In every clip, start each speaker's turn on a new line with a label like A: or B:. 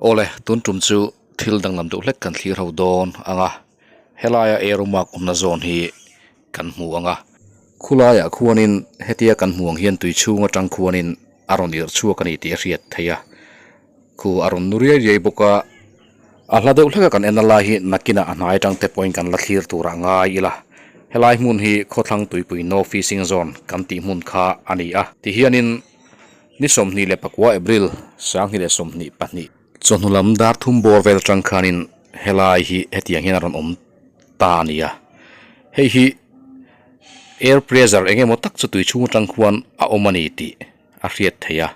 A: Awle, tun tum chu thil danglam deuh hlek kan thlir ho dawn ang a, helaia arrow mark awmna zawn hi kan hmu ang a. Khulaiah khuanin hetia kan hmu ang hian tui chhung atang khuanin a rawn irh chhuak a ni tih a hriat theih a, khu a rawn nu riai riai bawk a, a hla deuh hleka kan en a lai hi nakinah a hnai atang te pawhin kan la thlir turah ngai ila, helai hmun hi khawthlang tuipui no fishing zone kan tih hmun kha a ni a, tihianin. Ni 24 April, 2022, chawhnu lam dar thum bawr vel atang khanin helai hi hetiang hian a rawn awm ta a ni a. Hei hi air pressure eng emaw tak chu tui chhung atang khuan a awm a ni tih a hriat theih a.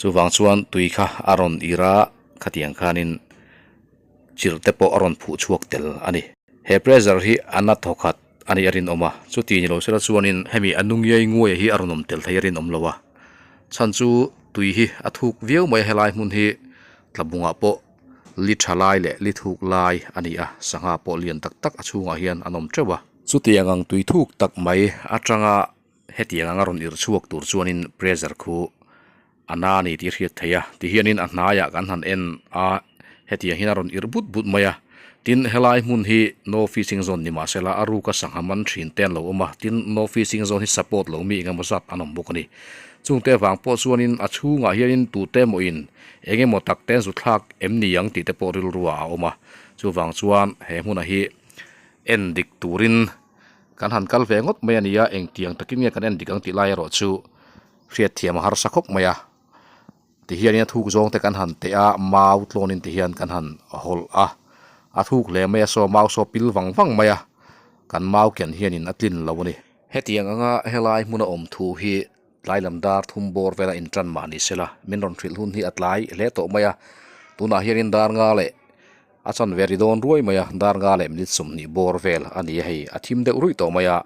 A: Chuvang chuan tui kha a rawn ir a, khatiang khanin chirh te pawh a rawn phuh chhuak tel a ni. He pressure hi a na thawkhat a nih a rinawm a, chuti ni lo sela chuanin hemi a nungiai nguaia hi a rawn awm tel thei a rinawm lo a, chhan chu tui hi a thuk viau mai a helai hmun hi tlabungah pawh li tha lai leh li thuk lai a ni a, sangha pawh lian tak tak a chhungah hian an awm teuh a. Chutiang ang tui thuk tak mai atanga hetiang anga rawn irh chhuak tur chuanin pressure khu a na a ni tih a hriat theih a, tihianin a hnaiah kan han en a, hetiang hian a rawn irh but but mai a, tin helai hmun hi no fishing zone ni mahsela a ruka sangha man thin te an lo awm a, tin no fishing zone hi support lo mi engemaw zat an awm bawk a ni. Chungte vang pawh chuanin a chhungah hianin tute emaw-in eng emaw tak te an zu thlak em ni ang tih te pawh rilruah a awm a, chuvang chuan he hmunah hi en dik turin kan han kal ve ngawt mai a ni a, engtiang takin nge kan en dik ang tih lai erawh chu Hriatthiam a harsa khawp mai a, tihianin a thuk zawng te kan han teh a, mau tlawnin tihian kan han hawlh a, a thuk hle mai a, saw mau saw pil vang vang mai a, kan mau ken hianin a tlin lo a ni. Hetiang anga helai hmuna awm thu hi tlai lam dar thum bawr vela intan mah ni sela, min rawn hrilh hun hi a tlai hle tawh mai a, tunah hianin dar nga leh a chanve ri dawn ruai mai a, dar nga leh minute 20 bawr vel a ni a hei, a thim deuh ruih tawh mai a,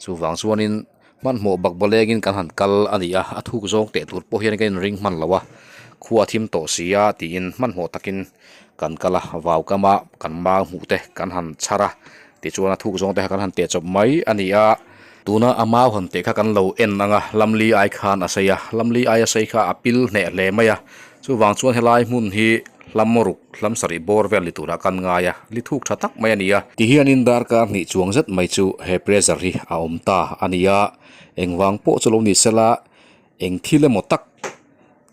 A: chuvang chuanin hmanhmawh bakbalengin kan han kal a ni a, a thuk zawng teh tur pawh hian ka inring hman lo a, khua a thim tawh si a tiin hmanhmawh takin kan kal a, vau kama kan mau hmuh te kan han chhar a, tichuan a thuk zawng te kha kan han teh chawp mai a ni a, tuna a mau han teh kha kan lo en ang a, lamli ai khan a sei a, lamli aia sei kha a pil hneh hle mai a, chuvang chuan helai hmun hi hlam ruk hlam sarih bawr vel ni turah kan ngai a, li thuk tha tak mai a ni a. Tihianin darkar hnih chuang zet mai chu he pressure hi a awm ta a ni a, engvang pawh chu lo ni sela eng thil emaw tak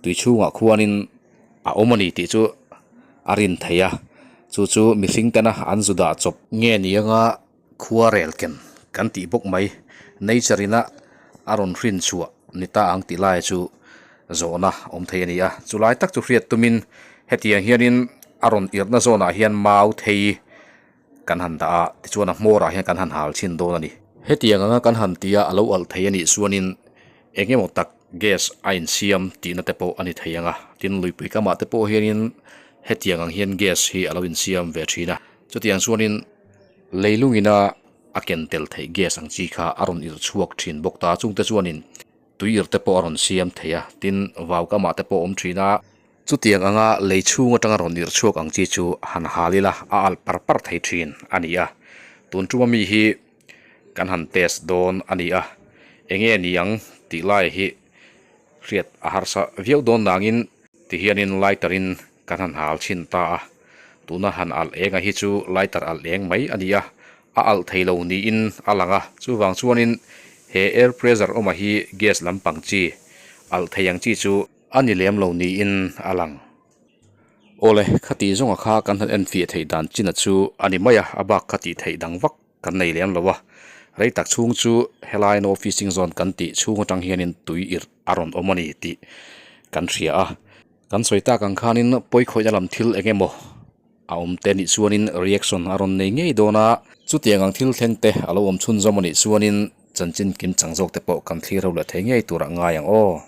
A: tui chhungah khuanin a awm a ni tih chu a rin theih a, chu chu mihring tena an zu dah chawp nge ni anga khua rel ken kan tih bawk mai, nature ina a rawn hrin chhuah ni ta ang tih lai chu zawhna awm thei a ni a, chulai tak chu hriat tumin hetiang hianin a rawn irhna zawnah hian mau thei kan han dah a, tichuan a hmawrah hian kan han hal chhin dawn a ni. Hetiang anga kan han tia a lo alh thei a nih chuanin eng emaw tak gas a insiam tihna te pawh a ni thei ang a, tin luipui kamah te pawh hianin hetiang ang hian gas hi a lo insiam ve thin a, chutiang chuanin leilungina a ken tel theih gas ang chi kha a rawn irh chhuak thin bawk ta, chungte chuanin tui irh te pawh a rawn siam thei a, tin vau kamah te pawh a awm thin a. Chutiang anga lei chhung atanga rawn irh chhuak ang chi chu han hal ila a alh par par thei thin a ni a, tun tuma mi hi kan han test dawn a ni a, enge ni ang tih lai hi hriat a harsa viau dawn nangin tihianin lighter in kan han hal chhin ta a, tuna han alh enga hi chu lighter alh eng mai a ni a, a alh thei lo niin a lang a, chuvang chuanin he air pressure awma hi gas lampang chi alh thei ang chi chu A ni lem lo niin a lang. Awle, khati zawnga kha kan han enfiah theih dan china chu a ni mai a, a bak kha tih theih dang vak kan nei lem lo a. Rei tak chhung chu helai no fishing zone kan tih chhung atang hianin tui irh a rawn awm a ni tih kan hria a. Kan sawi tak ang khanin pawikhawihna lam thil eng emaw a awm te nih chuanin reaction a rawn nei ngei dawn a. Chutiang ang thil thleng te a lo awm chhunzawm a nih chuanin chanchin kim chang zawk te pawh kan thlir ho leh thei ngei turah ngai ang aw.